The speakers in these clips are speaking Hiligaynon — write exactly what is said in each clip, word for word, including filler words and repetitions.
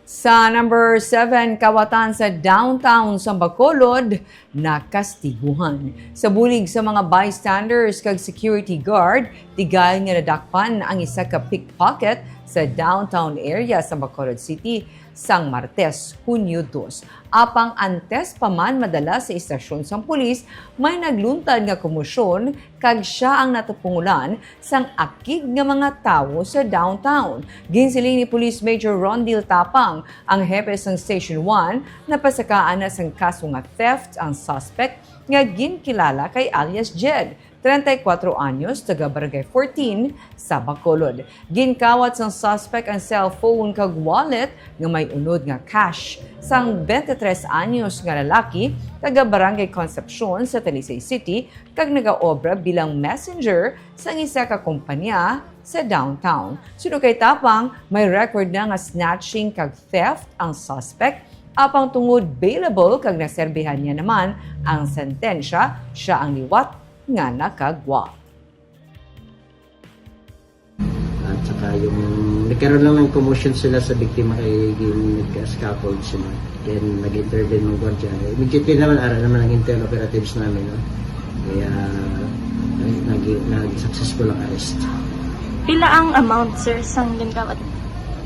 Sa number seven, kawatan sa downtown sa Bacolod nakastiguhan. Sa bulig sa mga bystanders kag security guard, tigal nga nadakpan ang isa ka pickpocket sa downtown area sa Bacolod City sang Martes, Hunyo dos. Apang antes pa man madala sa istasyon sang pulis, may nagluntad nga komosyon kag sia ang natupungulan sang akig nga mga tawo sa downtown. Ginsiling ni Police Major Rondil Tapang, ang hepe sang Station one, napasakaan na sang kaso nga theft ang suspect nga ginkilala kay alias Jed, treinta y cuatro anyos, taga Barangay fourteen sa Bacolod. Ginkawat sang suspect ang cellphone kag wallet nga may unod nga cash sang twenty-three anyos nga lalaki, taga Barangay Concepcion sa Talisay City, kag nagaobra bilang messenger sang isa ka kompanya sa downtown. Suno kay Tapang, may record na nga snatching kag theft ang suspect, apang tungod bailable kag naserbihan niya naman ang sentensya, sia ang liwat nga nakagwa. At saka yung nagkaroon lang ng commotion sila sa biktima kay gin nag-scaffold sila. Then nag-intervene ng gwardiya. Immediately naman, ara naman ang intel operatives namin. No? Kaya nag- nag- nag-successful ang arrest. Pila ang amount, sir, sang ginkawat?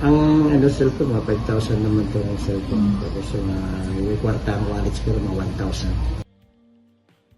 Ang ano, cellphone, mga five thousand naman itong cellphone. Tapos yung uh, yung kwarta, ang wallet siguro, mga one thousand.